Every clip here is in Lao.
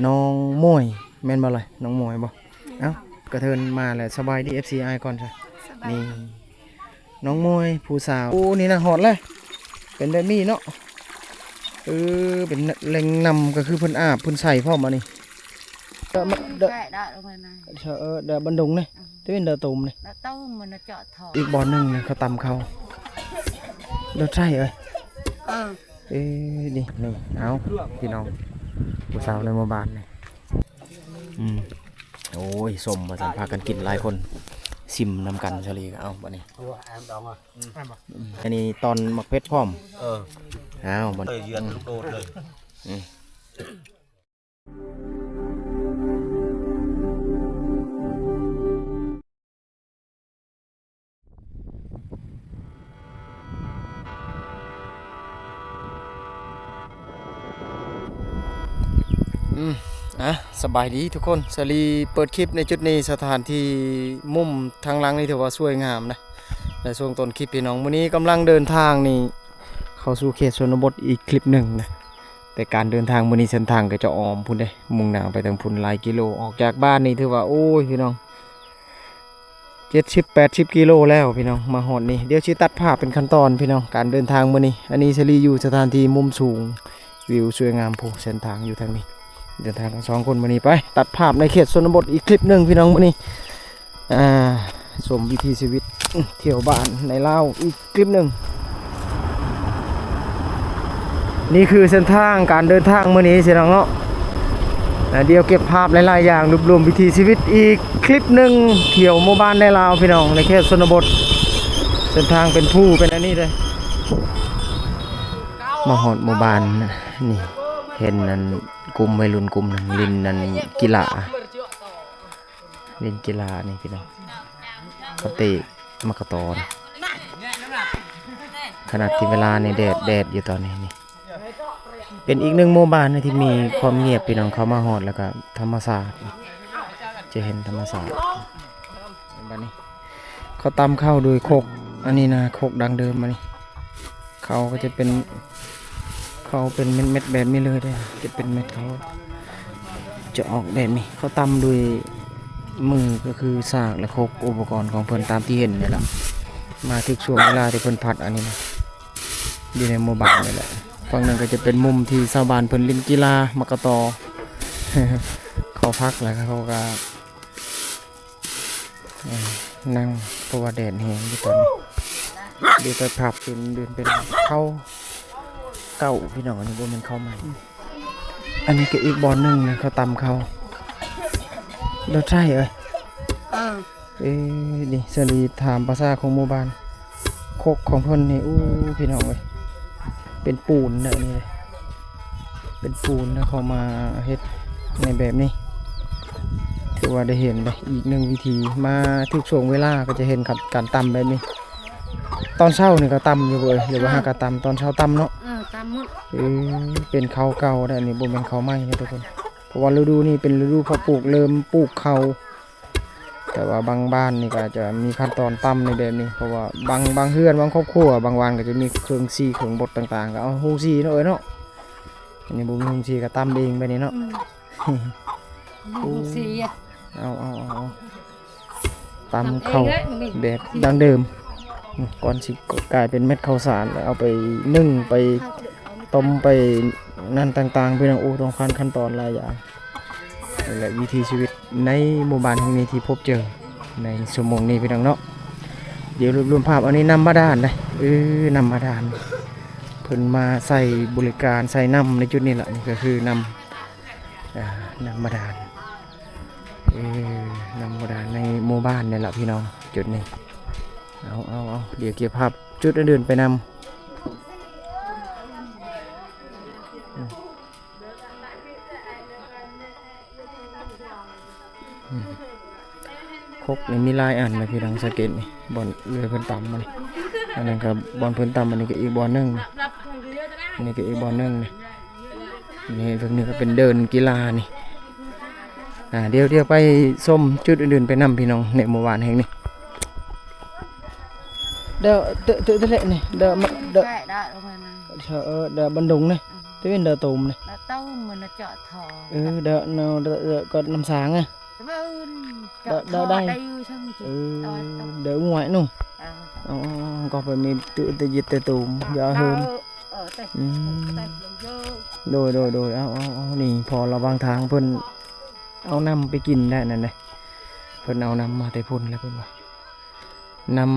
ນ້ອງມວຍ ແມ່ນບໍ່ລະ? ນ້ອງມວຍບໍ່? ເອົ້າ ກະເທີນມາແລ້ວ ສະບາຍດີ ເອັຟຊີ ອ້າຍກ່ອນຊະ. ສະບາຍ ນີ້ ນ້ອງມວຍ ຜູ້ສາວ. ໂອ້ ນີ້ນະ ຮອດແລ້ວ. ເປັນແບບນີ້ເນາະ. ເອີ ເປັນແຫຼ່ງນ້ຳ ກະຄືເພິ່ນອາບ ເພິ່ນໃສ່ພ້ອມອັນນີ້. ເອີ ເດີ ເອີ ເດີບັນດົງນີ້ ເປັນເດີຕົມນີ້. ອີກບ່ອນໜຶ່ງນະ ເຂົາຕຳເຂົ້າ. ໂດດໃສ່ເອີຍ. ເອີ ເອີ ນີ້ ນີ້ ເອົາ ພີ່ນ້ອງ ຜູ້ສາວໃນໝູ່ບ້ານນີ້. ອືມ ໂອ້ຍ ສົ້ມວ່າຊັ້ນ ພາກັນກິນຫຼາຍຄົນ ຊິມນຳກັນ. ສາລີກໍເອົາບັດນີ້. ອັນນີ້ຕອນໝາກເຜັດພ້ອມ. ເອີ ເອົາບັດນີ້ ເອີ ເຍືອນລູກໂດດເລີຍ. ອືມ ອືມ ອ່ະ ສະບາຍດີທຸກຄົນ. ສາລີເປີດຄລິບໃນຈຸດນີ້ ສະຖານທີ່ມຸມທາງຫຼັງນີ້ຖືວ່າສວຍງາມນະ ໃນຊ່ວງຕົ້ນຄລິບ ພີ່ນ້ອງ. ມື້ນີ້ກຳລັງເດີນທາງນີ້ ເຂົ້າສູ່ເຂດຊົນນະບົດອີກຄລິບໜຶ່ງນະ. ແຕ່ການເດີນທາງມື້ນີ້ ເສັ້ນທາງກໍຈະອ້ອມພຸ້ນເດ້ ມຸ່ງໜ້າໄປທາງພຸ້ນຫຼາຍກິໂລ. ອອກຈາກບ້ານນີ້ຖືວ່າ ໂອ້ຍ ພີ່ນ້ອງ ເຈັດສິບແປດສິບກິໂລແລ້ວ ພີ່ນ້ອງ ມາຮອດນີ້. ດຽວຊິຕັດພາບເປັນຂັ້ນຕອນ ພີ່ນ້ອງ ການເດີນທາງມື້ນີ້. ອັນນີ້ສາລີຢູ່ສະຖານທີ່ມຸມສູງ ວິວສວຍງາມ. ຜູ້ເສັ້ນທາງຢູ່ທາງນີ້ ເດີນທາງກັນສອງຄົນມື້ນີ້. ໄປ ຕັດພາບໃນເຂດຊົນນະບົດອີກຄລິບໜຶ່ງ ພີ່ນ້ອງ ມື້ນີ້. ອ່າ ຊົມວິຖີຊີວິດ ອືມ ທ່ຽວບ້ານໃນລາວອີກຄລິບໜຶ່ງ. ນີ້ຄືເສັ້ນທາງການເດີນທາງມື້ນີ້ ພີ່ນ້ອງເນາະ. ແລ້ວດຽວເກັບພາບຫຼາຍໆຢ່າງ ລວບລວມວິຖີຊີວິດອີກຄລິບໜຶ່ງ ທ່ຽວໝູ່ບ້ານໃນລາວ ພີ່ນ້ອງ ໃນເຂດຊົນນະບົດ. ເສັ້ນທາງເປັນພູເປັນອັນນີ້ເດ້. ມາຮອດໝູ່ບ້ານ ນີ້ ເຫັນອັນ ກຸ່ມໄວລຸ້ນກຸ່ມໜຶ່ງຫຼິ້ນອັນກິລາ ຫຼິ້ນກິລານີ້ພີ່ນ້ອງ ເຂົາເຕະໝາກກະຕໍນະ. ຂະໜາດທີ່ເວລານີ້ແດດ ແດດຢູ່ຕອນນີ້ນີ້ ເປັນອີກໜຶ່ງໝູ່ບ້ານທີ່ມີຄວາມງຽບ ພີ່ນ້ອງ. ເຂົ້າມາຮອດແລ້ວກໍທຳມະຊາດ ຈະເຫັນທຳມະຊາດ. ບັດນີ້ ເຂົາຕຳເຂົ້າໂດຍຄົກ ອັນນີ້ນະ ຄົກດັ້ງເດີມ. ອັນນີ້ເຂົ້າກໍຈະເປັນ ເຂົ້າເປັນເມັດໆແບບນີ້ເລີຍເດ້ ຈະເປັນເມັດເຂົ້າ ຈະອອກແບບນີ້. ເຂົາຕຳໂດຍມື ກໍຄືສາກ ແລະ ຄົກ ອຸປະກອນຂອງເພິ່ນຕາມທີ່ເຫັນນີ້ລະ. ມາຖືກຊ່ວງເວລາທີ່ເພິ່ນຜັດອັນນີ້ນະ ຢູ່ໃນໝູ່ບ້ານນີ້ແຫຼະ. ຝັ່ງນັ້ນກໍຈະເປັນມຸມທີ່ຊາວບ້ານເພິ່ນຫຼິ້ນກິລາໝາກກະຕໍ ເຂົາພັກ ແລ້ວເຂົາກໍ ນັ່ງ ເພາະວ່າແດດແຮງຢູ່ຕອນນີ້. ດຽວໄປພາບເປັນ ເປັນເຂົ້າເກົ່າ ພີ່ນ້ອງ ອັນນີ້ບໍ່ແມ່ນເຂົ້າໃໝ່. ອັນນີ້ກໍອີກບ່ອນໜຶ່ງນະ ເຂົາຕຳເຂົ້າ. ໂດດໃສ່ເອີຍ. ເອີ ເອີ ນີ້ສາລີຖາມພາສາຂອງໝູ່ບ້ານ ຄົກຂອງເພິ່ນນີ້ ໂອ້ ພີ່ນ້ອງເອີຍ ເປັນປູນເດ້ນີ້ເດ້ ເປັນປູນ ແລ້ວເຂົາມາເຮັດໃນແບບນີ້. ຖືວ່າໄດ້ເຫັນເດ້ ອີກໜຶ່ງວິທີ ມາຖືກຊ່ວງເວລາກໍຈະເຫັນກັບການຕຳແບບນີ້. ຕອນເຊົ້ານີ້ກໍຕຳຢູ່ເວີຍ ຫຼືວ່າຫາກະຕຳ ຕອນເຊົ້າຕຳເນາະ. ເອີ ຕຳໝົດ. ເອີ ເປັນເຂົ້າເກົ່າເດ້ ອັນນີ້ບໍ່ແມ່ນເຂົ້າໃໝ່ເດ້ທຸກຄົນ ເພາະວ່າລະດູນີ້ເປັນລະດູເພາະປູກ ເລີ່ມປູກເຂົ້າ. ແຕ່ວ່າບາງບ້ານນີ້ກໍອາດຈະມີຂັ້ນຕອນຕຳໃນແບບນີ້ ເພາະວ່າບາງ ບາງເຮືອນ ບາງຄອບຄົວ ບາງບ້ານກໍຈະມີເຄື່ອງສີເຄື່ອງບົດຕ່າງໆ ກໍເອົາໂຮງສີເນາະເອີຍເນາະ. ອັນນີ້ບໍ່ມີໂຮງສີກໍຕຳເອງແບບນີ້ເນາະ. ອືມ ໂຮງສີອະ ເອົາ ເອົາ ເອົາ ເອົາ ຕຳເຂົ້າແບບດັ້ງເດີມ ກ່ອນຊິກາຍເປັນເມັດເຂົ້າສານ ແລ້ວເອົາໄປໜຶ້ງ ໄປຕົ້ມ ໄປນັ້ນຕ່າງໆ ພີ່ນ້ອງ. ໂອ້ ຕ້ອງຜ່ານຂັ້ນຕອນຫຼາຍຢ່າງ. ນີ້ແຫຼະວິຖີຊີວິດໃນໝູ່ບ້ານແຫ່ງນີ້ທີ່ພົບເຈີໃນຊົ່ວໂມງນີ້ພີ່ນ້ອງເນາະ. ດຽວລວບລວມພາບ ອັນນີ້ນ້ຳບາດານເດ້ ເອີ ນ້ຳບາດານ ເພິ່ນມາໃຊ້ບໍລິການໃຊ້ນ້ຳໃນຈຸດນີ້ລະ. ນີ້ກໍຄືນ້ຳ ອ່າ ນ້ຳບາດານ ເອີ ນ້ຳບາດານໃນໝູ່ບ້ານນີ້ລະພີ່ນ້ອງ ຈຸດນີ້. ເອົາ ເອົາ ເອົາ ດຽວເກັບພາບຈຸດອື່ນໆໄປນຳ. ຄົກນີ້ມີຫຼາຍອັນນະພີ່ນ້ອງ ສັງເກດນີ້ ບ່ອນເອື້ອຍເພິ່ນຕຳມານີ້ ອັນນັ້ນກໍບ່ອນເພິ່ນຕຳ ອັນນີ້ກໍອີກບ່ອນໜຶ່ງ ອັນນີ້ກໍອີກບ່ອນໜຶ່ງ. ນີ້ ເບິ່ງນີ້ກໍເປັນເດີ່ນກິລານີ້. ອ່າ ດຽວ ດຽວໄປຊົມຈຸດອື່ນໆໄປນຳພີ່ນ້ອງ ໃນໝູ່ບ້ານແຫ່ງນີ້. ເດີ ເດີ ເດີ ເດີ ນີ້ ເດີ ເດີ ເດີບັນດົງນີ້. ເປັນເດີໂຕມເດ້ ເດີໂຕມມັນເຈາະທໍ່ ເອີ ເດີເນາະ ເດີ ເດີກໍນ້ຳສາງອະ ເດີ ເດີໄດ້ ເດີ ເດີງວຍເນາະ ເອີ ເອົາໆ ກໍໄປມີຕຸແຕ່ຢິດແຕ່ໂຕມ ຢ່າເຫີນ ເອີ ອືມ ໂດຍໆໆ ເອົາໆໆ ນີ້ພໍລະຫວ່າງທາງເພິ່ນເອົານ້ຳໄປກິນໄດ້ນັ້ນເດ້ ເພິ່ນເອົານ້ຳມາແຕ່ພຸ້ນແລ້ວເພິ່ນວ່າ ນຳ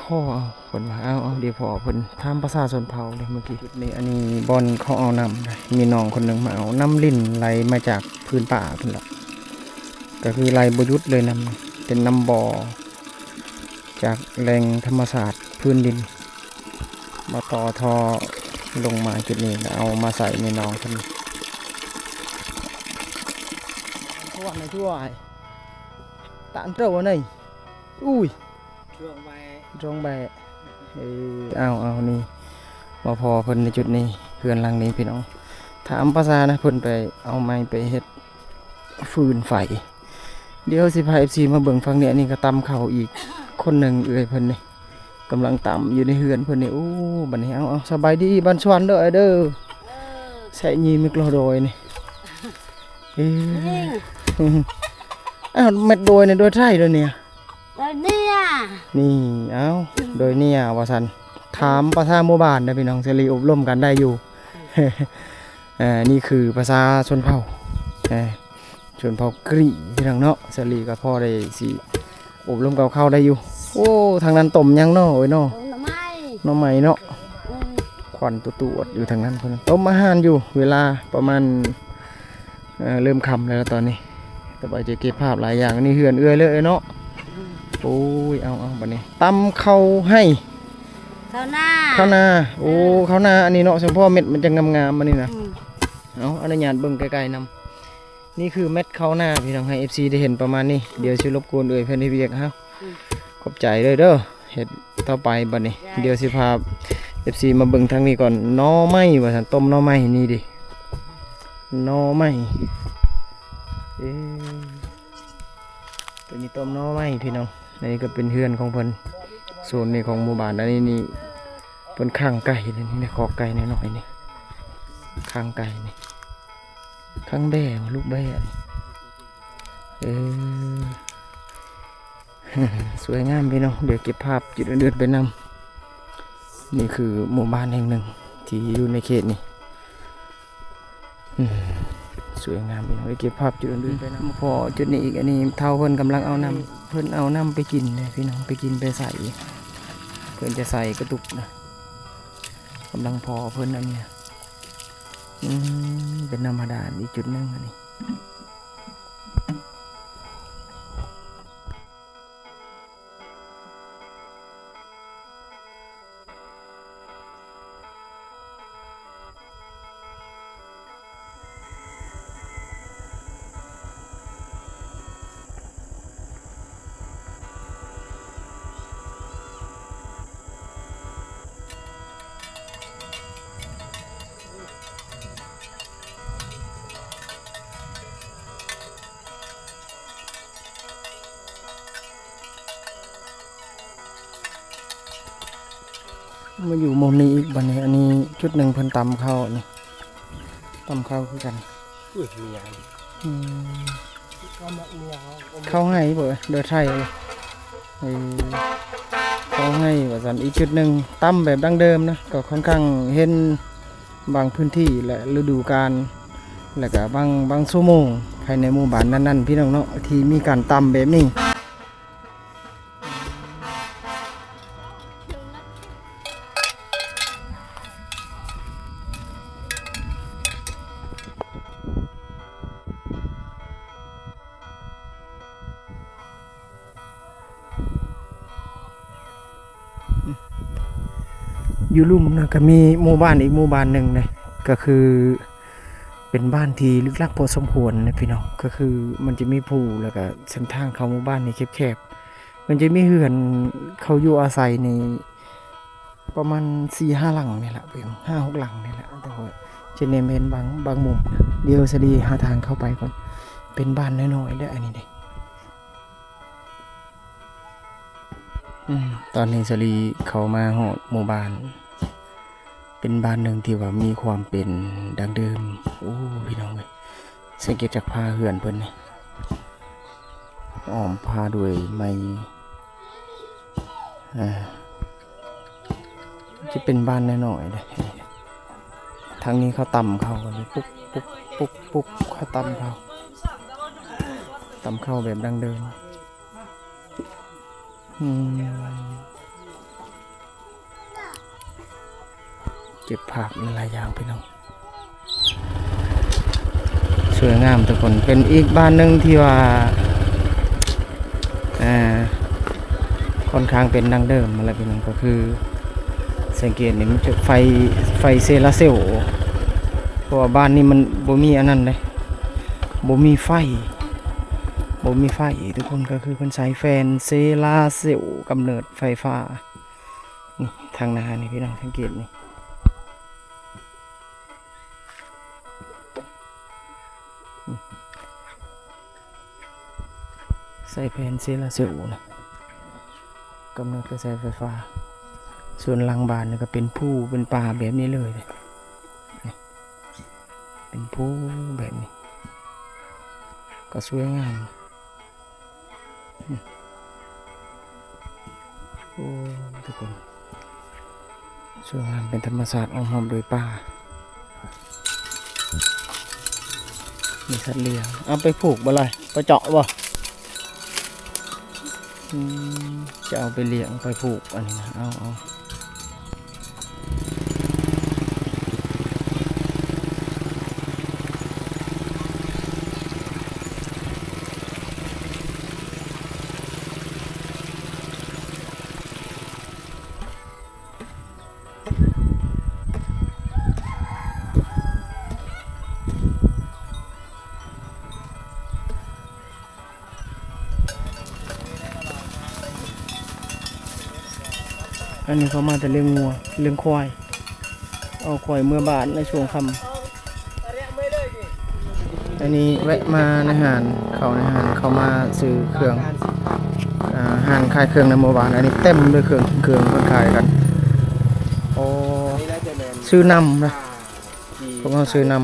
ຂໍເອົາ ເພິ່ນວ່າ ເອົາໆ ດຽວພໍເພິ່ນຖາມພາສາຊົນເຜົ່າເດ້ເມື່ອກີ້ ຈຸດນີ້ ອັນນີ້ບ່ອນເຂົາເອົານ້ຳ ມີນ້ອງຄົນໜຶ່ງມາເອົານ້ຳລິນໄຫຼມາຈາກພື້ນປ່າພຸ້ນລະ ກໍຄືໄຫຼບໍ່ຢຸດເລີຍ ນ້ຳເປັນນ້ຳບໍ່ຈາກແຫຼ່ງທຳມະຊາດພື້ນດິນ ມາຕໍ່ທໍ່ລົງມາຈຸດນີ້ ແລ້ວເອົາມາໃສ່ໃນໜອງເພິ່ນ ທົ່ວໃນທົ່ວ ຕານເຈົ້າອັນນີ້ ອຸ້ຍ ຊ່ວງແບ ຊ່ວງແບ ເອີ ເອົາໆ ນີ້ ມາພໍ້ເພິ່ນໃນຈຸດນີ້ ເຮືອນຫຼັງນີ້ພີ່ນ້ອງ ຖາມພາສານະ ເພິ່ນໄປເອົາໄມ້ໄປເຮັດຟືນໄຟ ດຽວຊິພາເອັຟຊີມາເບິ່ງຝັ່ງນີ້ ອັນນີ້ກໍຕຳເຂົ້າອີກຄົນໜຶ່ງ ເອື້ອຍເພິ່ນນີ້ ກຳລັງຕຳຢູ່ໃນເຮືອນເພິ່ນນີ້ ໂອ້ ບັດນີ້ ເອົາໆ ສະບາຍດີບ້ານສວນເດີອ້າຍເດີ ເອີ ແຊະຢີມິກລໍໂດຍນີ້ ເອີ ອ້າວ ແມັດໂດຍນີ້ໂດຍໄທໂດຍນີ້ ໂດຍເນຍ ນີ້ ເອົາ ໂດຍເນຍວ່າຊັ້ນ ຖາມພາສາໝູ່ບ້ານເດີພີ່ນ້ອງ ສາລີອົບຮົມກັນໄດ້ຢູ່ ເອີ ນີ້ຄືພາສາຊົນເຜົ່າ ເອີ ຊົນເຜົ່າກະຫຣີພີ່ນ້ອງເນາະ ສາລີກໍພໍໄດ້ຊິອົບຮົມກັບເຂົາໄດ້ຢູ່ ໂອ້ ທາງນັ້ນຕົ້ມຫຍັງເນາະເອີຍເນາະ ຕົ້ມໜໍ່ໄມ້ ໜໍ່ໄມ້ເນາະ ອືມ ຄວັນຕວດໆຢູ່ທາງນັ້ນພຸ້ນ ຕົ້ມອາຫານຢູ່ ເວລາປະມານ ເອີ ເລີ່ມຄ່ຳແລ້ວຕອນນີ້ ແຕ່ວ່າຈະເກັບພາບຫຼາຍຢ່າງ ອັນນີ້ເຮືອນເອື້ອຍເລີຍເນາະ ອືມ ໂອ້ຍ ເອົາໆ ບັດນີ້ ຕຳເຂົ້າໄຮ່ ເຂົ້ານາ ເຂົ້ານາ ໂອ້ ເອີ ເຂົ້ານາ ອັນນີ້ເນາະ ສະເພາະເມັດມັນຈະງາມໆ ອັນນີ້ນະ ອືມ ເອົາ ອະນຸຍາດເບິ່ງໃກ້ໆນຳ ນີ້ຄືເມັດເຂົ້ານາພີ່ນ້ອງ ໃຫ້ເອັຟຊີໄດ້ເຫັນປະມານນີ້ ດຽວຊິລົບກວນເອື້ອຍເພິ່ນເຮັດວຽກ ເຮົາ ອືມ ຂອບໃຈເດີ ເດີ ເຮັດຕໍ່ໄປບັດນີ້ ດຽວຊິພາເອັຟຊີມາເບິ່ງທາງນີ້ກ່ອນ ໜໍ່ໄມ້ວ່າຊັ້ນ ຕົ້ມໜໍ່ໄມ້ ນີ້ເດ ໜໍ່ໄມ້ ເອີ ຕົວນີ້ຕົ້ມໜໍ່ໄມ້ພີ່ນ້ອງ ອັນນີ້ກໍເປັນເຮືອນຂອງເພິ່ນ ໂຊນນີ້ຂອງໝູ່ບ້ານ ອັນນີ້ນີ້ເພິ່ນຂັງໄກ່ ນີ້ ນີ້ ຄອກໄກ່ນ້ອຍໆ ນີ້ ຂັງໄກ່ນີ້ ຂັງແບ້ ລູກແບ້ ເອີ ສວຍງາມພີ່ນ້ອງ ດຽວເກັບພາບຈຸດອື່ນໆໄປນຳ ນີ້ຄືໝູ່ບ້ານແຫ່ງໜຶ່ງທີ່ຢູ່ໃນເຂດນີ້ ອືມ ສວຍງາມພີ່ນ້ອງ ໄດ້ເກັບພາບຈຸດອື່ນໆໄປນຳ ພໍ້ຈຸດນີ້ອີກ ອັນນີ້ເຖົ້າເພິ່ນກຳລັງເອົານ້ຳ ເພິ່ນເອົານ້ຳໄປກິນເດ້ພີ່ນ້ອງ ໄປກິນໄປໃສ່ ເພິ່ນຈະໃສ່ກະຕຸກນະ ກຳລັງພໍ້ເພິ່ນອັນນີ້ ອືມ ເປັນນ້ຳບາດານອີກຈຸດໜຶ່ງອັນນີ້. ມາຢູ່ມຸມນີ້ອີກບັດນີ້ ອັນນີ້ຈຸດໜຶ່ງເພິ່ນຕຳເຂົ້ານີ້ ຕຳເຂົ້າຄືກັນ ອຸ້ຍ ມີຫຍັງ ອືມ ເຂົ້າໄຮ່ບໍ່ ໂດຍໄທ ເອີ ເຂົ້າໄຮ່ວ່າຊັ້ນ ອີກຈຸດໜຶ່ງຕຳແບບດັ້ງເດີມນະ ກໍຄ່ອນຂ້າງເຫັນບາງພື້ນທີ່ ແລະ ລະດູການ ແລະ ກະບາງ ບາງຊົ່ວໂມງພາຍໃນໝູ່ບ້ານນັ້ນໆ ພີ່ນ້ອງເນາະ ທີ່ມີການຕຳແບບນີ້. ຢູ່ລຸ່ມນະ ກະມີໝູ່ບ້ານອີກໝູ່ບ້ານໜຶ່ງເດ້ ກະຄືເປັນບ້ານທີ່ລຶກລັບພໍສົມຄວນນະພີ່ນ້ອງ ກະຄືມັນຈະມີພູ ແລ້ວກະເສັ້ນທາງເຂົ້າໝູ່ບ້ານນີ້ແຄບໆ ມັນຈະມີເຮືອນເຂົາຢູ່ອາໄສນີ້ ປະມານສີ່ຫ້າຫຼັງນີ້ລະ ເປັນຫ້າຫົກຫຼັງນີ້ລະ ແຕ່ວ່າຈະແນມເຫັນບາງ ບາງມຸມ. ດຽວສາລີຫາທາງເຂົ້າໄປກ່ອນ ເປັນບ້ານນ້ອຍໆເດີ້ ອັນນີ້ເດ້. ອືມ ຕອນນີ້ສາລີເຂົ້າມາຮອດໝູ່ບ້ານ ເປັນບ້ານໜຶ່ງທີ່ວ່າມີຄວາມເປັນດັ້ງເດີມ. ໂອ້ ພີ່ນ້ອງເອີຍ ສັງເກດຈາກຝາເຮືອນເພິ່ນນີ້ ອ້ອມຝາດ້ວຍໄມ້ ອ່າ ຈະເປັນບ້ານນ້ອຍໆເດ້. ທາງນີ້ເຂົາຕຳເຂົ້າກັນຢູ່ ປຸກ ປຸກ ປຸກ ປຸກ ເຂົາຕຳເຂົ້າ ຕຳເຂົ້າແບບດັ້ງເດີມ. ອືມ ເກັບພາບຫຼາຍໆຢ່າງ ພີ່ນ້ອງ. ສວຍງາມທຸກຄົນ ເປັນອີກບ້ານໜຶ່ງທີ່ວ່າ ອ່າ ຄ່ອນຂ້າງເປັນດັ້ງເດີມຫັ້ນແຫຼະ ພີ່ນ້ອງ. ກໍຄືສັງເກດນີ້ ມັນຈະໄຟ ໄຟໂຊລາເຊວ ເພາະວ່າບ້ານນີ້ມັນບໍ່ມີອັນນັ້ນເດ້ ບໍ່ມີໄຟ ບໍ່ມີໄຟທຸກຄົນ. ກໍຄືເພິ່ນໃຊ້ແຟນໂຊລາເຊວ ກຳເນີດໄຟຟ້າ. ນີ້ທາງໜ້ານີ້ ພີ່ນ້ອງສັງເກດນີ້ ໃຊ້ແຜ່ນໂຊລາເຊວນະ ກຳເນີດກະແສໄຟຟ້າ. ສ່ວນຫຼັງບ້ານນີ້ກະເປັນພູເປັນປ່າແບບນີ້ເລີຍ ເປັນພູແບບນີ້ ກະສວຍງາມ. ໂອ້ ທຸກຄົນ ສວຍງາມເປັນທຳມະຊາດ ອ້ອມຮອບໂດຍປ່າ ມີສັດລ້ຽງ. ເອົາໄປຜູກບໍ່ລະ ໄປເຈາະບໍ່? ອືມ ຈະເອົາໄປລ້ຽງ ໄປຜູກ ອັນນີ້ນະ ເອົາ ເອົາ. ອັນນີ້ເຂົາມາແຕ່ລ້ຽງງົວ ລ້ຽງຄວາຍ ເອົາຄວາຍເມືອບ້ານໃນຊ່ວງຄ່ຳ. ອັນນີ້ແວະມາໃນຮ້ານ ເຂົ້າໃນຮ້ານ ເຂົ້າມາຊື້ເຄື່ອງ ອ່າ ຮ້ານຂາຍເຄື່ອງໃນໝູ່ບ້ານ. ອັນນີ້ເຕັມດ້ວຍເຄື່ອງ ເຄື່ອງເພິ່ນຂາຍກັນ. ໂອ້ ຊື້ນ້ຳນະ ພວກເຮົາຊື້ນ້ຳ.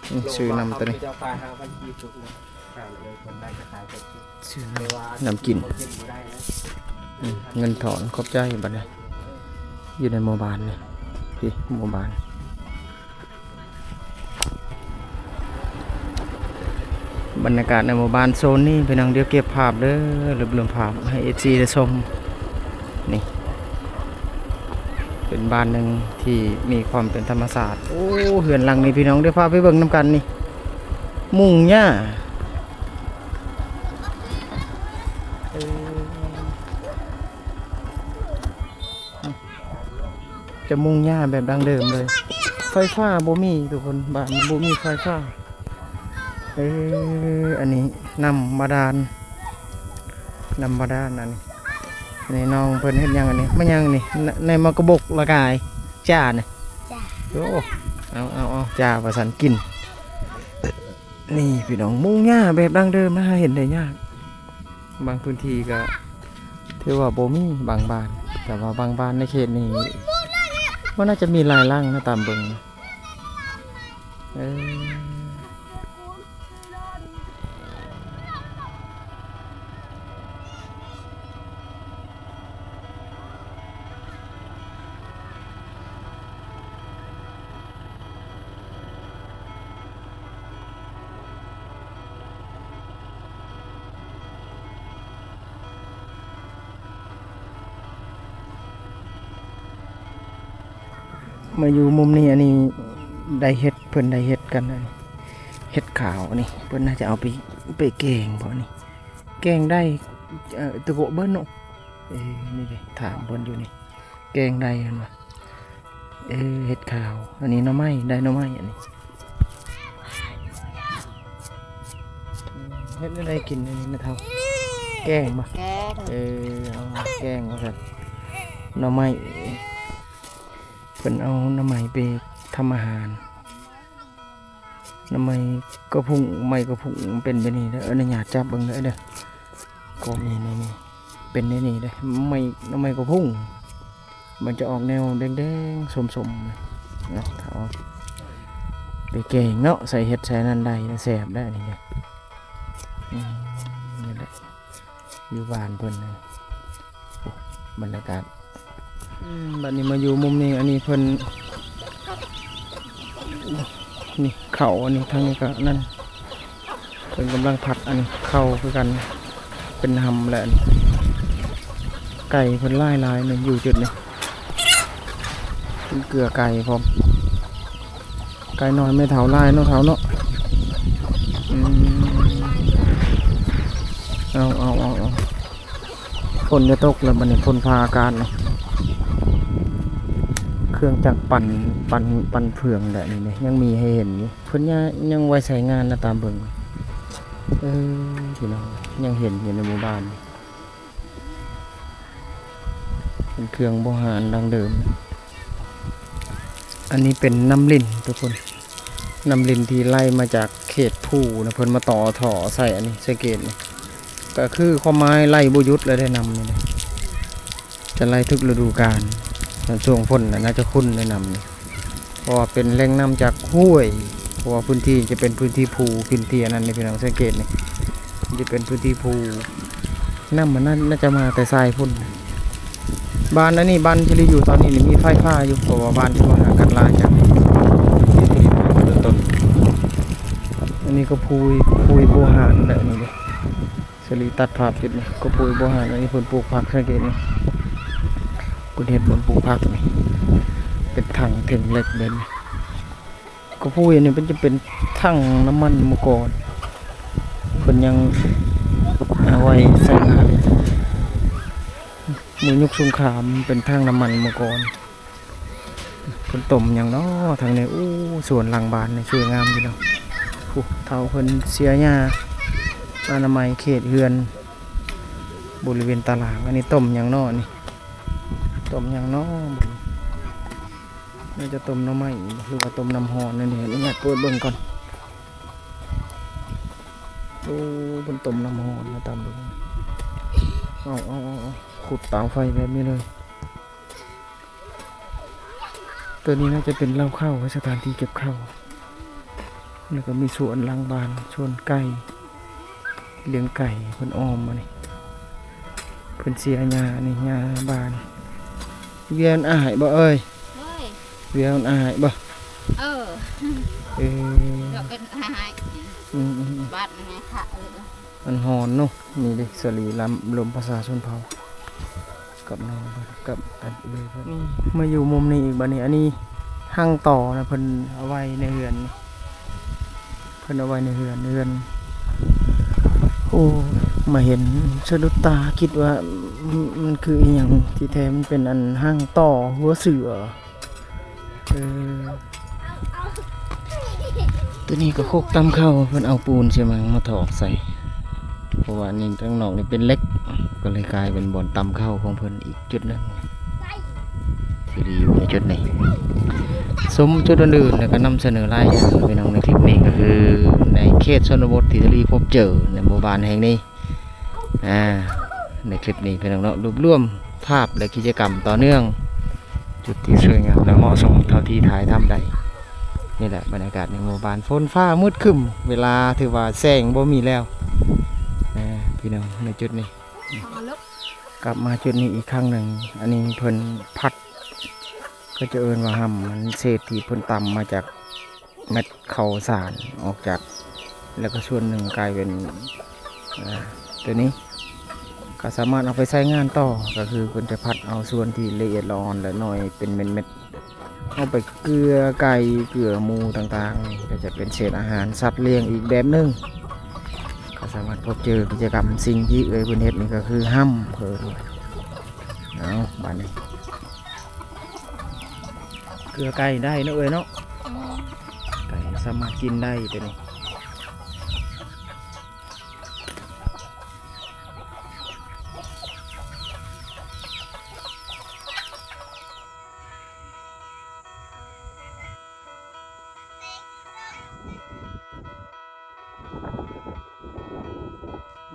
ອືມ ຊື້ນ້ຳໂຕນີ້ ຊື້ນ້ຳ ນ້ຳກິນ. ອືມ ເງິນທອນ ຂອບໃຈ. ບັດນີ້ຢູ່ໃນໝູ່ບ້ານນີ້ ພີ້ ໝູ່ບ້ານ ບັນຍາກາດໃນໝູ່ບ້ານໂຊນນີ້ ພີ່ນ້ອງ. ດຽວເກັບພາບເດີ ລວບລວມພາບໃຫ້ເອັຟຊີໄດ້ຊົມ. ນີ້ເປັນບ້ານໜຶ່ງທີ່ມີຄວາມເປັນທຳມະຊາດ. ໂອ້ ເຮືອນຫຼັງນີ້ພີ່ນ້ອງ ດຽວພາໄປເບິ່ງນຳກັນນີ້ ມຸງຫຍ້າ ເອີ ຈະມຸງຫຍ້າແບບດັ້ງເດີມເລີຍ. ໄຟຟ້າບໍ່ມີທຸກຄົນ ບ້ານບໍ່ມີໄຟຟ້າ. ເອີ ອັນນີ້ນ້ຳບາດານ ນ້ຳບາດານ. ອັນນີ້ ອັນນີ້ນ້ອງເພິ່ນເຮັດຫຍັງອັນນີ້? ມາຫຍັງນີ້? ໃນໝາກກະບົກລະກາຍ ຈ້ານະ ຈ້າ. ໂອ້ ເອົາ ເອົາ ເອົາ ຈ້າວ່າຊັ້ນ ກິນ. ນີ້ພີ່ນ້ອງ ມຸງຫຍ້າແບບດັ້ງເດີມນະ ຫາເຫັນໄດ້ຍາກ. ບາງພື້ນທີ່ກະຖືວ່າບໍ່ມີ ບາງບ້ານ ແຕ່ວ່າບາງບ້ານໃນເຂດນີ້ມັນໜ້າຈະມີຫຼາຍຫຼັງນະ ຕາມເບິ່ງ. ເອີ. ມາຢູ່ມຸມນີ້ ອັນນີ້ໄດ້ເຫັດ ເພິ່ນໄດ້ເຫັດກັນ ອັນນີ້ເຫັດຂາວ. ອັນນີ້ເພິ່ນໜ້າຈະເອົາໄປ ໄປແກງບໍນີ້ ແກງໄດ້ ເອີ ຕະໂກະເບິ່ນເນາະ. ເອີ ນີ້ເດ້ ຖາມເພິ່ນຢູ່ນີ້ ແກງໄດ້ຫັ້ນວ່າ. ເອີ ເຫັດຂາວ ອັນນີ້ໜໍ່ໄມ້ ໄດ້ໜໍ່ໄມ້ ອັນນີ້. ເຮັດແນວໃດກິນອັນນີ້ແມ່ເຖົ້າ? ແກງບໍ່? ແກງ. ເອີ ເອົາແກງວ່າຊັ້ນ ໜໍ່ໄມ້ ເພິ່ນເອົາໜໍ່ໄມ້ໄປທຳອາຫານ. ໜໍ່ໄມ້ກະພຸ້ງ ໄມ້ກະພຸ້ງເປັນແບບນີ້ເດີ ອະນຸຍາດຈັບເບິ່ງເດີ ເດີ. ກໍມີໃນນີ້ ເປັນແນວນີ້ເດ້ ໄມ້ ໜໍ່ໄມ້ກະພຸ້ງ ມັນຈະອອກແນວແດງໆ ສົ້ມໆ ເນາະ ຖ້າເອົາໄປແກງເນາະ ໃສ່ເຫັດໃສ່ອັນນັ້ນໄດ້ ແຊບໄດ໋ອັນນີ້ເດ້. ອືມ ນີ້ແຫຼະ ຢູ່ບ້ານເພິ່ນນັ້ນ ໂອ້ ບັນຍາກາດ. ອືມ ບັດນີ້ມາຢູ່ມຸມນີ້ ອັນນີ້ເພິ່ນ ນີ້ເຂົ້າ ອັນນີ້ທາງນີ້ກໍນັ້ນ ເພິ່ນກຳລັງພັດອັນນີ້ເຂົ້າຄືກັນ ເປັນຫຳແຫຼະ. ອັນນີ້ໄກ່ເພິ່ນຫຼາຍໆ ນີ້ຢູ່ຈຸດນີ້ ເປັນເກືອໄກ່ພ້ອມ. ໄກ່ນ້ອຍແມ່ເຖົ້າຫຼາຍເນາະ ເຖົ້າເນາະ. ອືມ ເອົາ ເອົາ ເອົາ ເອົາ ຝົນຈະຕົກແລ້ວບັດນີ້ ຝົນຟ້າອາກາດນີ້ ເຄື່ອງຈັກປັ່ນ ປັ່ນ ປັ່ນເຟືອງແຫຼະນີ້ ຍັງມີໃຫ້ເຫັນຢູ່ ເພິ່ນຍັງ ຍັງໄວ້ໃຊ້ງານນະ ຕາມເບິ່ງ. ເອີ ພີ່ນ້ອງ ຍັງເຫັນຢູ່ໃນໝູ່ບ້ານ ເປັນເຄື່ອງໂບຮານດັ້ງເດີມ. ອັນນີ້ເປັນນ້ຳລິນທຸກຄົນ ນ້ຳລິນທີ່ໄຫຼມາຈາກເຂດພູນະ ເພິ່ນມາຕໍ່ທໍ່ໃສ່ອັນນີ້ ສັງເກດນີ້ ກໍຄືຄວາມໝາຍໄຫຼບໍ່ຢຸດເລີຍເດ້ ນ້ຳນີ້ນະ ຈະໄຫຼທຸກລະດູການ. ຊ່ວງຝົນນະ ໜ້າຈະຂຸ້ນເດ້ນ້ຳນີ້ ເພາະວ່າເປັນແຫຼ່ງນ້ຳຈາກຫ້ວຍ ເພາະວ່າພື້ນທີ່ຈະເປັນພື້ນທີ່ພູ ພື້ນທີ່ອັນນັ້ນນີ້ ພີ່ນ້ອງສັງເກດນີ້ ມັນຈະເປັນພື້ນທີ່ພູ ນ້ຳມັນໜ້າ ໜ້າຈະມາແຕ່ຊາຍພຸ້ນ. ບ້ານອັນນີ້ ບ້ານທີ່ລີຢູ່ຕອນນີ້ນີ້ມີໄຟຟ້າຢູ່ ເພາະວ່າບ້ານທີ່ວ່າຫ່າງກັນຫຼາຍຈາກຕົ້ນ. ອັນນີ້ກໍພູ ພູໂບຮານແຫຼະນີ້ເດ້ ສາລີຕັດພາບຈຸດນີ້ ກໍພູໂບຮານ. ອັນນີ້ເພິ່ນປູກຜັກ ສັງເກດນີ້ ເພິ່ນເຮັດບ່ອນປູກຜັກນີ້ ເປັນຖັງເຖິງເຫຼັກແບບນີ້. ກໍພູອັນນີ້ເປັນ ຈະເປັນຖັງນ້ຳມັນເມື່ອກ່ອນ ເພິ່ນຍັງເອົາໄວ້ໃຊ້ງານ ມື້ຍຸກສົງຄາມ ເປັນຖັງນ້ຳມັນເມື່ອກ່ອນ. ເພິ່ນຕົ້ມຫຍັງເນາະທາງນີ້? ໂອ້ ສວນຫຼັງບ້ານນີ້ສວຍງາມຢູ່ເນາະ. ຜູ້ເຖົ້າເພິ່ນເສຍຫຍ້າອະນາໄມເຂດເຮືອນ ບໍລິເວນຕາລາງ. ອັນນີ້ຕົ້ມຫຍັງເນາະນີ້? ຕົ້ມຫຍັງເນາະ? ໜ້າຈະຕົ້ມໜໍ່ໄມ້ ຫຼືວ່າຕົ້ມນ້ຳຮ້ອນນັ້ນເດ. ອະນຸຍາດເປີດເບິ່ງກ່ອນ. ໂອ້ ເພິ່ນຕົ້ມນ້ຳຮ້ອນມາຕາມເບິ່ງ. ເອົາ ເອົາ ເອົາ ເອົາ ຂຸດເຕົາໄຟແບບນີ້ເລີຍ. ຕົວນີ້ໜ້າຈະເປັນເລົ້າເຂົ້າ ສະຖານທີ່ເກັບເຂົ້າ ແລ້ວກໍມີສວນຫຼັງບ້ານ ສວນໄກ່ ລ້ຽງໄກ່ ເພິ່ນອ້ອມອັນນີ້ ເພິ່ນເສຍຫຍ້ານີ້ ຫຍ້າບ້ານ. ວຽນອ້າຍບໍ່ເອີຍ? ໂດຍ ວຽນອ້າຍບໍ່? ເອີ ເອີ ເປັນອ້າຍ. ອືມໆໆ ບາດນີ້ຄ່ະ ເອີ ມັນຮ້ອນເນາະ. ນີ້ເດ້ ສາລີລຳລົມພາສາຊົນເຜົ່າ ກັບນ້ອງເພິ່ນ ກັບອັນເອື້ອຍເພິ່ນ. ນີ້ ມາຢູ່ມຸມນີ້ອີກບາດນີ້. ອັນນີ້ຮັງຕໍ່ນະ ເພິ່ນເອົາໄວ້ໃນເຮືອນ ເພິ່ນເອົາໄວ້ໃນເຮືອນ ເຮືອນ. ໂອ້ ມາເຫັນສະດຸດຕາ ຄິດວ່າ ອືມ ມັນຄືອີ່ຫຍັງ ທີ່ແທ້ມັນເປັນອັນຮັງຕໍ່ຫົວເສືອ. ເອີ ຕົວນີ້ກໍຄົກຕຳເຂົ້າ ເພິ່ນເອົາປູນຊີມັງມາຖອກໃສ່ ເພາະວ່ານີ້ທາງນອກນີ້ເປັນເຫຼັກ ກໍເລີຍກາຍເປັນບ່ອນຕຳເຂົ້າຂອງເພິ່ນອີກຈຸດໜຶ່ງ ທີ່ໄດ້ຢູ່ໃນຈຸດນີ້. ຊົມຈຸດອື່ນໆ ແລ້ວກໍນຳສະເໜີຫຼາຍຢ່າງ ພີ່ນ້ອງ. ໃນຄລິບນີ້ກໍຄືໃນເຂດຊົນນະບົດທີ່ໄດ້ພົບເຈີໃນໝູ່ບ້ານແຫ່ງນີ້. ອ່າ ໃນຄລິບນີ້ພີ່ນ້ອງເນາະ ລວບລວມພາບ ແລະ ກິດຈະກຳຕໍ່ເນື່ອງ ຈຸດທີ່ສວຍງາມ ແລະ ເໝາະສົມເທົ່າທີ່ຖ່າຍທຳໄດ້. ນີ້ແຫຼະບັນຍາກາດໃນໝູ່ບ້ານ ຝົນຟ້າມືດຄຶ້ມ ເວລາຖືວ່າແສງບໍ່ມີແລ້ວ ອ່າ ພີ່ນ້ອງ. ໃນຈຸດນີ້ ກັບມາຈຸດນີ້ອີກຄັ້ງໜຶ່ງ ອັນນີ້ເພິ່ນພັດ ເຂົາຈະເອີ້ນວ່າຫຳ ມັນເສດທີ່ເພິ່ນຕຳມາຈາກ ແມັດເຂົ້າສານອອກຈາກ ແລ້ວກໍສ່ວນໜຶ່ງກາຍເປັນ ອ່າ ຕົວນີ້ ກໍສາມາດເອົາໄປໃຊ້ງານຕໍ່ ກໍຄືເພິ່ນຈະພັດເອົາສ່ວນທີ່ລະອຽດລະອ່ອນ ແລະ ໜ້ອຍເປັນເມັດໆ ເອົາໄປເກືອໄກ່ ເກືອໝູຕ່າງໆ ກໍຈະເປັນເສດອາຫານສັດລ້ຽງອີກແບບໜຶ່ງ. ກໍສາມາດພົບເຈີກິດຈະກຳ ສິ່ງທີ່ເອື້ອຍເພິ່ນເຮັດນີ້ກໍຄືຫຳ ເພິ່ນ. ເອົາ ບາດນີ້ ເກືອໄກ່ໄດ້ເນາະເອື້ອຍເນາະ. ອືມ ໄກ່ສາມາດກິນໄດ້ຕົວນີ້.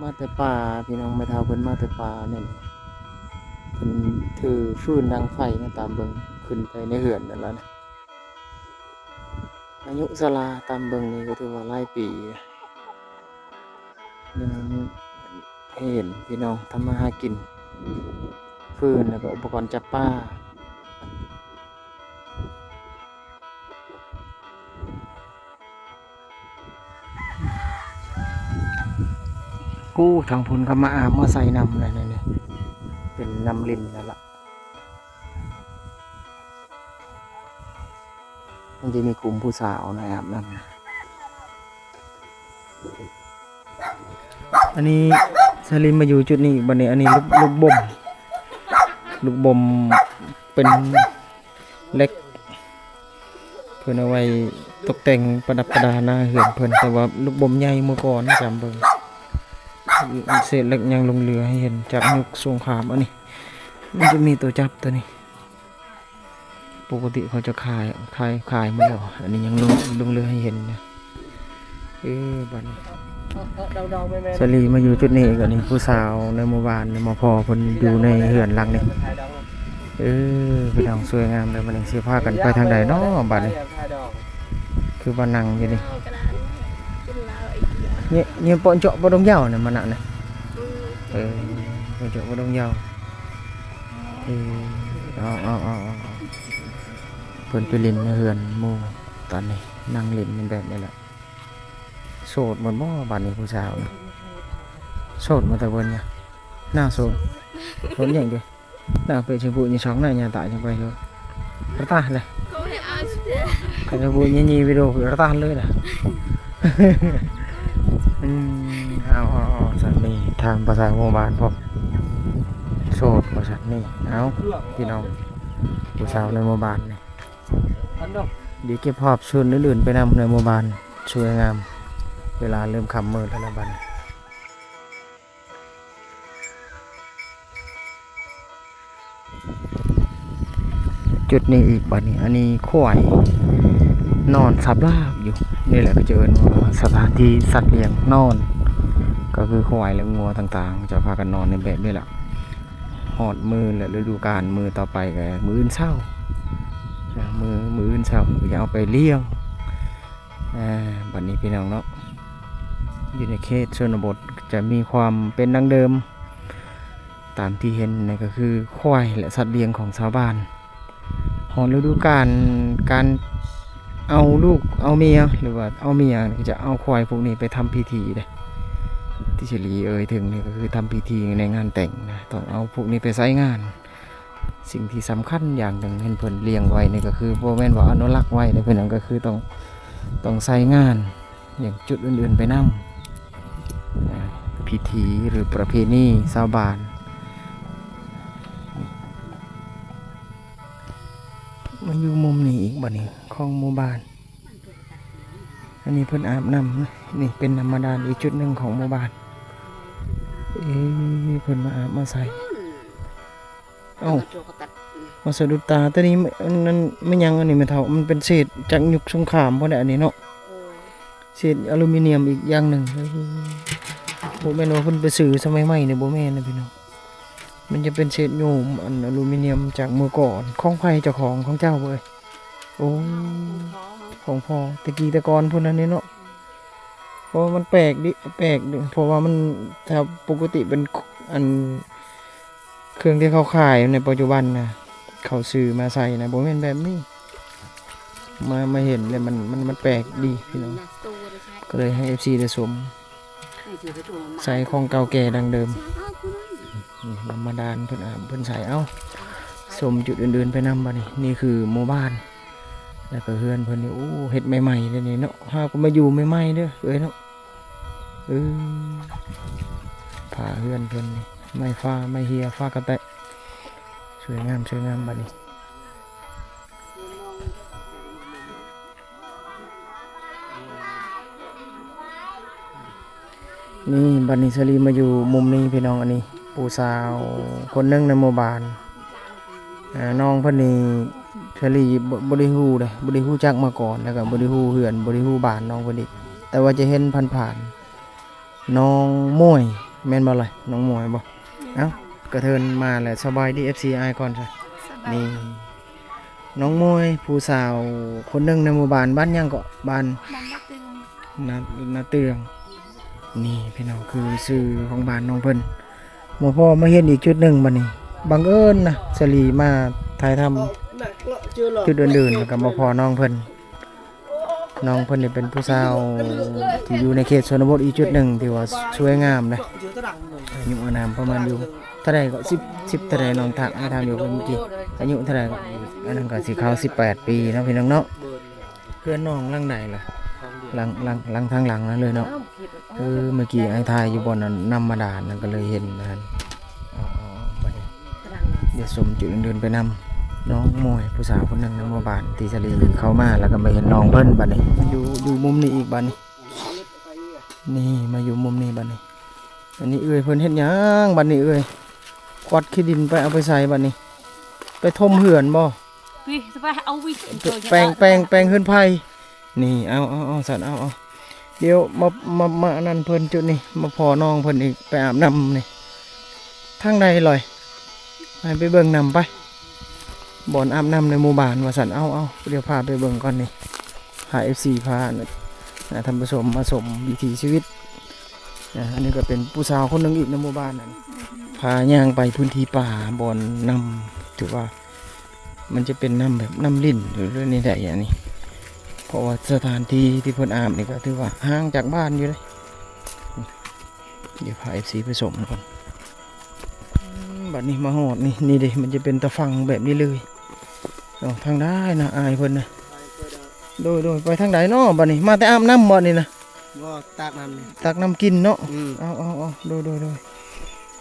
ມາແຕ່ປ່າ ພີ່ນ້ອງ ແມ່ເຖົ້າເພິ່ນມາແຕ່ປ່າແມ່ນ ເພິ່ນຖືຟືນດັງໄຟນະ ຕາມເບິ່ງ ຂຶ້ນໄປໃນເຮືອນນັ້ນລະນະ. ອາຍຸສາລາຕາມເບິ່ງນີ້ກໍຖືວ່າຫຼາຍປີ ຍັງໃຫ້ເຫັນພີ່ນ້ອງທຳມາຫາກິນ ຟືນ ແລ້ວກໍອຸປະກອນຈັບປາ. ໂອ້ ທາງພຸ້ນກໍມາອາບມາໃສ່ນຳ ນີ້ ນີ້ ນີ້ ເປັນນ້ຳຫຼິ້ນນັ້ນລະ. ມັນຈະມີກຸ່ມຜູ້ສາວນະອາບນ້ຳ. ອັນນີ້ສາລີມາຢູ່ຈຸດນີ້ອີກບັດນີ້. ອັນນີ້ລູກ ລູກບົມ ລູກບົມເປັນເຫຼັກ ເພິ່ນເອົາໄວ້ຕົກແຕ່ງປະດັບປະດາໜ້າເຮືອນເພິ່ນ, ແຕ່ວ່າລູກບົມໃຫຍ່ເມື່ອກ່ອນ ຈຳເບິ່ງ ເສດເຫຼັກຍັງຫຼົງເຫຼືອໃຫ້ເຫັນຈາກຍຸກສົງຄາມ. ອັນນີ້ມັນຈະມີຕົວຈັບຕົວນີ້ ປົກກະຕິເຂົາຈະຂາຍ ຂາຍ ຂາຍໝົດແລ້ວ. ອັນນີ້ຍັງຫຼົງ ຫຼົງເຫຼືອໃຫ້ເຫັນຢູ່. ເອີ ບັດນີ້ສາລີມາຢູ່ຈຸດນີ້ອີກ. ອັນນີ້ຜູ້ສາວໃນໝູ່ບ້ານມາພໍ້ເພິ່ນຢູ່ໃນເຮືອນຫຼັງນີ້. ເອີ ພີ່ນ້ອງ ສວຍງາມເດີ. ບັດນີ້ຊິພາກັນໄປທາງໃດເນາະບັດນີ້? ຄືວ່ານັ່ງຢູ່ນີ້ ນີ້ ນີ້ເປາະເຈາະບໍ່ດົງຍາວນີ້ ມານະນີ້. ເອີ ເປາະເຈາະບໍ່ດົງຍາວ. ເອີ ເອົາ ເອົາ ເອົາ ເອົາ ເພິ່ນໄປຫຼິ້ນໃນເຮືອນໝູ່ຕອນນີ້ ນັ່ງຫຼິ້ນແບບນີ້ແຫຼະ. ໂສດໝົດບໍ່ບັດນີ້ຜູ້ສາວນະ? ໂສດໝົດແຕ່ເພິ່ນນະ ໜ້າໂສດ ໂສດຫຍັງເດ? ໜ້າເປະຊະບຸຍືຊອກໜ້າຍາຕາຍຈັ່ງໄປໂລດ ກະຕາເລີຍ ກະຊະບຸຍຍະຢີວິໂດກະຕາເລີຍນະ. ອືມ ເອົາ ເອົາ ເອົາ ສັດນີ້ ຖາມພາສາໝູ່ບ້ານພ້ອມ ໂສດວ່າຊັ້ນນີ້. ເອົາ ພີ່ນ້ອງ ຜູ້ສາວໃນໝູ່ບ້ານນີ້ ດຽວເກັບພາບສ່ວນອື່ນໆໄປນຳໃນໝູ່ບ້ານ ສວຍງາມ. ເວລາເລີ່ມຄ່ຳມືດແລ້ວລະບັດນີ້. ຈຸດນີ້ອີກບັດນີ້ ອັນນີ້ຄວາຍນອນສັບລາບຢູ່. ນີ້ແຫຼະ ເຂົາຈະເອີ້ນວ່າສະຖານທີ່ສັດລ້ຽງນອນ ກໍຄືຄວາຍ ແລະ ງົວຕ່າງໆ ຈະພາກັນນອນໃນແບບນີ້ລະ. ຮອດມື້ ແລະ ລະດູການມື້ຕໍ່ໄປກໍມື້ອື່ນເຊົ້າ ມື້ ມື້ອື່ນເຊົ້າຈະເອົາໄປລ້ຽງ. ອາ ບັດນີ້ພີ່ນ້ອງເນາະ ຢູ່ໃນເຂດຊົນນະບົດຈະມີຄວາມເປັນດັ້ງເດີມ ຕາມທີ່ເຫັນນີ້ກໍຄືຄວາຍ ແລະ ສັດລ້ຽງຂອງຊາວບ້ານ. ຮອດລະດູການການເອົາລູກເອົາເມຍ ຫຼືວ່າເອົາເມຍ ກໍຈະເອົາຄວາຍພວກນີ້ໄປທຳພິທີເດ້. ທີ່ສາລີເອີ່ຍເຖິງນີ້ກໍຄືທຳພິທີໃນງານແຕ່ງນະ ຕ້ອງເອົາພວກນີ້ໄປໃຊ້ງານ. ສິ່ງທີ່ສຳຄັນຢ່າງໜຶ່ງ ເຫັນເພິ່ນລ້ຽງໄວ້ນີ້ກໍຄືບໍ່ແມ່ນວ່າອະນຸລັກໄວ້ເດ້ພີ່ນ້ອງ ກໍຄືຕ້ອງ ຕ້ອງໃຊ້ງານຢ່າງຈຸດອື່ນໆໄປນຳ ອາ ພິທີ ຫຼື ປະເພນີຊາວບ້ານ. ມາຢູ່ມຸມນີ້ອີກບັດນີ້ ຂອງໝູ່ບ້ານ. ອັນນີ້ເພິ່ນອາບນ້ຳ ນີ້ເປັນນ້ຳບາດານອີກຈຸດໜຶ່ງຂອງໝູ່ບ້ານ. ເອີ ເພິ່ນມາອາບມາໃສ່ ເອົ້າ ມາສະດຸດຕາ. ໂຕນີ້ ອັນນັ້ນແມ່ນຫຍັງ? ອັນນີ້ແມ່ເຖົ້າ ມັນເປັນເສດຈາກຍຸກສົງຄາມພຸ້ນແຫຼະ ອັນນີ້ເນາະ. ເສດອາລູມີນຽມອີກຢ່າງໜຶ່ງ. ເອີ ບໍ່ແມ່ນວ່າເພິ່ນໄປຊື້ສະໄໝໃໝ່ນີ້ ບໍ່ແມ່ນນະພີ່ນ້ອງ. ມັນຈະເປັນເສດໂຍມ ອັນອາລູມີນຽມຈາກເມື່ອກ່ອນ. ຂອງໃຜເຈົ້າຂອງ? ຂອງເຈົ້າບໍ່ເອີຍ? ໂອ້ ຂອງພໍ່ ຂອງພໍ່ ແຕ່ກີ້ແຕ່ກ່ອນພຸ້ນນັ້ນເດເນາະ. ເພາະວ່າມັນແປກດິ ແປກດິ ເພາະວ່າມັນ ຖ້າປົກກະຕິເປັນ ອັນ ເຄື່ອງທີ່ເຂົາຂາຍໃນປັດຈຸບັນນະ ເຂົາຊື້ມາໃສ່ນະ ບໍ່ແມ່ນແບບນີ້. ມາ ມາເຫັນແລ້ວມັນ ມັນ ມັນແປກດີພີ່ນ້ອງ ກໍເລີຍໃຫ້ເອັຟຊີໄດ້ຊົມ. ໃສ່ຂອງເກົ່າແກ່ດັ້ງເດີມ. ນີ້ນ້ຳບາດານເພິ່ນອາບເພິ່ນໃສ່. ເອົ້າ ຊົມຈຸດອື່ນໆໄປນຳບັດນີ້. ນີ້ຄືໝູ່ບ້ານ ແລ້ວກໍເຮືອນເພິ່ນນີ້ ໂອ້ ເຮັດໃໝ່ໆເດ້ນີ້ເນາະ. ເຮົາກໍມາຢູ່ໃໝ່ໆເດີເອີຍເນາະ. ເອີ ຝາເຮືອນເພິ່ນນີ້ ໄມ້ຟາ ໄມ້ເຮຍ ຝາກະແຕະ ສວຍງາມ ສວຍງາມບັດນີ້. ນີ້ ບັດນີ້ສາລີມາຢູ່ມຸມນີ້ພີ່ນ້ອງ. ອັນນີ້ຜູ້ສາວຄົນໜຶ່ງໃນໝູ່ບ້ານ ເອີ ນ້ອງເພິ່ນນີ້ສາລີບໍ່ ບໍ່ໄດ້ຮູ້ເດ້ ບໍ່ໄດ້ຮູ້ຈັກມາກ່ອນ ແລ້ວກໍບໍ່ໄດ້ຮູ້ເຮືອນ ບໍ່ໄດ້ຮູ້ບ້ານນ້ອງເພິ່ນອີກ ແຕ່ວ່າຈະເຫັນຜ່ານໆ. ນ້ອງໝວຍ ແມ່ນບໍ່ລະ? ນ້ອງໝວຍບໍ່? ເອົ້າ ກະເທີນມາແລ້ວ. ສະບາຍດີ ເອັຟຊີ ອ້າຍກ່ອນຊະ. ສະບາຍ ນີ້ ນ້ອງມວຍ ຜູ້ສາວຄົນໜຶ່ງໃນໝູ່ບ້ານ. ບ້ານຫຍັງເກາະ? ບ້ານ ບ້ານນາເຕືອງ ນາ ນາເຕືອງ. ນີ້ພີ່ນ້ອງ ຄືຊື່ຂອງບ້ານນ້ອງເພິ່ນ. ມາພໍ້ມາເຫັນອີກຈຸດໜຶ່ງບັດນີ້ ບັງເອີນນະ ສາລີມາຖ່າຍທຳຈຸດອື່ນໆ ແລ້ວກໍມາພໍ້ນ້ອງເພິ່ນ. ນ້ອງເພິ່ນນີ້ເປັນຜູ້ສາວທີ່ຢູ່ໃນເຂດຊົນນະບົດອີກຈຸດໜຶ່ງທີ່ວ່າສວຍງາມນະ. ອາຍຸອານາມປະມານຢູ່ເທົ່າໃດເກາະ? ສິບ ສິບເທົ່າໃດ? ນ້ອງຖາມ ອ້າຍຖາມຢູ່ເມື່ອກີ້ ອາຍຸເທົ່າໃດເກາະ? ອັນນັ້ນກໍຊິເຂົ້າສິບແປດປີເນາະ ພີ່ນ້ອງເນາະ. ເຮືອນນ້ອງຫຼັງໃດລະ? ຫຼັງ ຫຼັງ ຫຼັງທາງຫຼັງນັ້ນເລີຍເນາະ. ເອີ ເມື່ອກີ້ອ້າຍຖ່າຍຢູ່ບ່ອນນັ້ນ ນ້ຳບາດານນັ້ນ ກໍເລີຍເຫັນນັ້ນ. ເອົາ ເອົາ ເອົາ ໄປ ດຽວຊົມຈຸດອື່ນໆໄປນຳ. ນ້ອງມວຍ ຜູ້ສາວຄົນໜຶ່ງໃນໝູ່ບ້ານທີ່ສາລີເຂົ້າມາ ແລ້ວກໍມາເຫັນນ້ອງເພິ່ນບັດນີ້. ຢູ່ ຢູ່ມຸມນີ້ອີກບັດນີ້. ນີ້ ມາຢູ່ມຸມນີ້ບັດນີ້. ອັນນີ້ເອື້ອຍເພິ່ນເຮັດຫຍັງບັດນີ້ເອື້ອຍ? ກວາດຂີ້ດິນໄປ ເອົາໄປໃສບັດນີ້? ໄປຖົມເຮືອນບໍ່? ແປງ ແປງ ແປງເຮືອນໄຜ່. ນີ້ ເອົາ ເອົາ ເອົາ ຊັ້ນ ເອົາ ເອົາ ດຽວມາ ມາ ມາອັນນັ້ນເພິ່ນຈຸດນີ້ ມາພໍ້ນ້ອງເພິ່ນອີກ ໄປອາບນ້ຳນີ້. ທາງໃດລອຍ? ໃຫ້ໄປເບິ່ງນຳໄປ ບ່ອນອາບນ້ຳໃນໝູ່ບ້ານວ່າຊັ້ນ. ເອົາ ເອົາ ດຽວພາໄປເບິ່ງກ່ອນນີ້ ພາເອັຟຊີ ພາ ອາ ທ່ານຜູ້ຊົມມາຊົມວິຖີຊີວິດ. ອາ ອັນນີ້ກໍເປັນຜູ້ສາວຄົນໜຶ່ງອີກໃນໝູ່ບ້ານນັ້ນ ພາຍ່າງໄປພື້ນທີ່ປ່າ ບ່ອນນ້ຳ ຖືວ່າ ມັນຈະເປັນນ້ຳແບບນ້ຳລິນ ຫຼື ຫຼື ນີ້ໄດ໋ ອັນນີ້ ເພາະວ່າສະຖານທີ່ທີ່ເພິ່ນອາບນີ້ກໍຖືວ່າຫ່າງຈາກບ້ານຢູ່ເດ້. ດຽວພາເອັຟຊີໄປຊົມກ່ອນ. ອືມ ບັດນີ້ມາຮອດນີ້ ນີ້ເດ້ ມັນຈະເປັນຕາຝັ່ງແບບນີ້ເລີຍເນາະ. ທາງໃດນະ ອ້າຍເພິ່ນນະ? ໂດຍ ໂດຍ ໄປທາງໃດເນາະບັດນີ້? ມາແຕ່ອາບນ້ຳບໍ່ນີ້ນະ? ບໍ່ ຕັກນ້ຳນີ້ ຕັກນ້ຳກິນເນາະ. ອືມ ເອົາ ເອົາ ເອົາ ໂດຍ ໂດຍ ໂດຍ.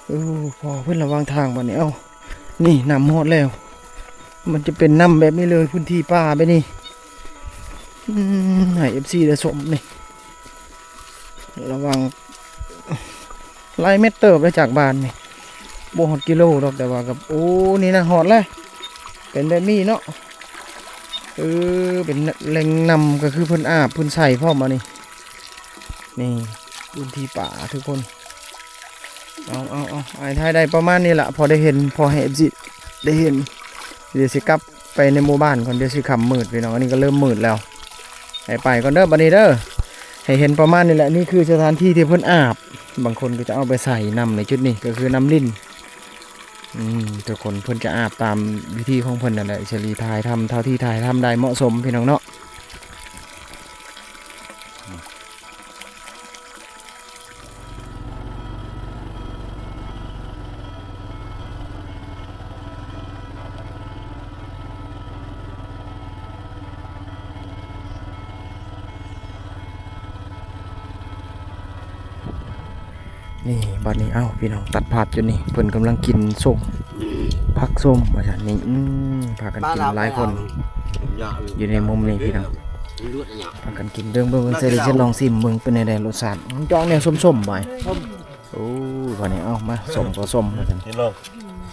ເອີ ພໍເພິ່ນລະຫວ່າງທາງບັດນີ້. ເອົ້າ ນີ້ນ້ຳຮອດແລ້ວ ມັນຈະເປັນນ້ຳແບບນີ້ເລີຍ ພື້ນທີ່ປ່າແບບນີ້. ອືມ ໃຫ້ເອັຟຊີໄດ້ຊົມນີ້ ລະຫວ່າງ ຫຼາຍແມັດເຕີບເດ້ຈາກບ້ານນີ້ ບໍ່ຮອດກິໂລດອກ ແຕ່ວ່າກໍ ໂອ້ ນີ້ນະ ຮອດແລ້ວ ເປັນແບບນີ້ເນາະ. ເອີ ເປັນແຫຼ່ງນ້ຳ ກໍຄືເພິ່ນອາບເພິ່ນໃສ່ພ້ອມ ອັນນີ້ ນີ້ພື້ນທີ່ປ່າທຸກຄົນ. ເອົາ ເອົາ ເອົາ ອ້າຍຖ່າຍໄດ້ປະມານນີ້ລະ ພໍໄດ້ເຫັນ ພໍໃຫ້ເອັຟຊີໄດ້ເຫັນ. ດຽວຊິກັບໄປໃນໝູ່ບ້ານກ່ອນ ດຽວຊິຄ່ຳມືດພີ່ນ້ອງ. ອັນນີ້ກໍເລີ່ມມືດແລ້ວ ໃຫ້ໄປກ່ອນເດີບັດນີ້ເດີ. ໃຫ້ເຫັນປະມານນີ້ແຫຼະ ນີ້ຄືສະຖານທີ່ທີ່ເພິ່ນອາບ ບາງຄົນກໍຈະເອົາໄປໃສ່ນ້ຳໃນຈຸດນີ້ ກໍຄືນ້ຳລິນ. ອືມ ທຸກຄົນ ເພິ່ນຈະອາບຕາມວິທີຂອງເພິ່ນນັ້ນແຫຼະ. ສາລີຖ່າຍທຳເທົ່າທີ່ຖ່າຍທຳໄດ້ເໝາະສົມ ພີ່ນ້ອງເນາະ. ນີ້ ບັດນີ້ ເອົ້າ ພີ່ນ້ອງ ຕັດພາບຈຸດນີ້ ເພິ່ນກຳລັງກິນສົ້ມ ຜັກສົ້ມວ່າຊັ້ນນີ້. ອືມ ພາກັນກິນຫຼາຍຄົນ ຢູ່ໃນມຸມນີ້ ພີ່ນ້ອງ ພາກັນກິນ. ເບິ່ງ ເບິ່ງ ເບິ່ງ ເສລີຊິລອງຊິມເບິ່ງ ເປັນແນວໃດລົດຊາດ? ມັນຈະອອກແນວສົ້ມໆ ບາດ ໂອ້ ບັດນີ້ ເອົາ ມາ ສົ້ມກໍສົ້ມວ່າຊັ້ນ.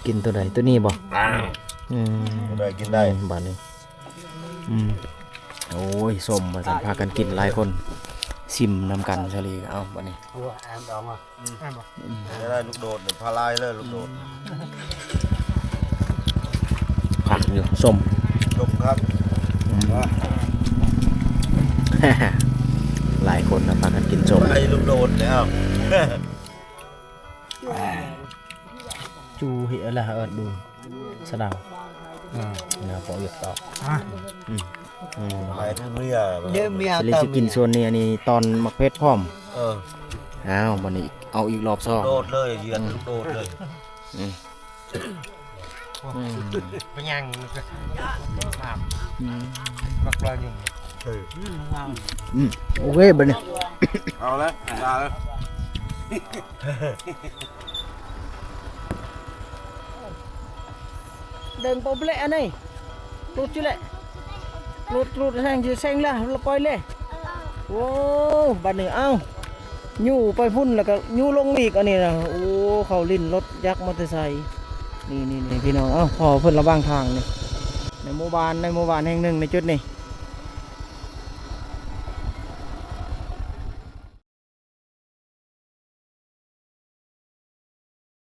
ກິນໂຕໃດ? ໂຕນີ້ບໍ່? ອືມ ກິນໄດ້ ກິນໄດ້ ບັດນີ້. ອືມ ໂອ້ຍ ສົ້ມວ່າຊັ້ນ ພາກັນກິນຫຼາຍຄົນ ຊິມນຳກັນ ສາລີ. ເອົາ ບັດນີ້ ອືມ ໄດ້ລູກໂດດ ພາລາຍເລີຍລູກໂດດ. ຜັກຢູ່ ສົ້ມ ສົ້ມຄັກ ອືມ ຫຼາຍຄົນນະ ພາກັນກິນສົ້ມ ໄດ້ລູກໂດດແລ້ວ. ຈູເຮລະເອິດດູສະເດົາ ອືມ ນາປອກເອີກຕອກ ອືມ ອືມ ໄປເມືອ ເດີເມຍ ຊິລິຊິກິນສ່ວນນີ້ ອັນນີ້ຕອນໝາກເຜັດພ້ອມ. ເອີ ອ້າວ ບັດນີ້ເອົາອີກລອບສອງ ໂດດເລີຍ ຢຽດ ອືມ ໂດດເລີຍ ອືມ ອືມ ໄປຫຍັງ ອືມ ມັກລອຍຍຸງ ເອີ ອືມ ໂອເຄ ບັດນີ້ ເອົາລະ ເອົາລະ. ເດີນປົບເລະອັນນີ້ ຫຼຸດຈຸເລະ ຫຼຸດ ຫຼຸດແຮງຊິເຊັງລະ ລະປ່ອຍເລະ. ໂອ້ ບັດນີ້ ເອົ້າ ຍູ້ໄປພຸ້ນ ແລ້ວກໍຍູ້ລົງອີກ ອັນນີ້ນະ. ໂອ້ ເຂົາຫຼິ້ນລົດຈັກມອເຕີໄຊ ນີ້ໆໆ ພີ່ນ້ອງ. ເອົ້າ ພໍ້ເພິ່ນລະຫວ່າງທາງນີ້ ໃນໝູ່ບ້ານ ໃນໝູ່ບ້ານແຫ່ງໜຶ່ງໃນຈຸດນີ້.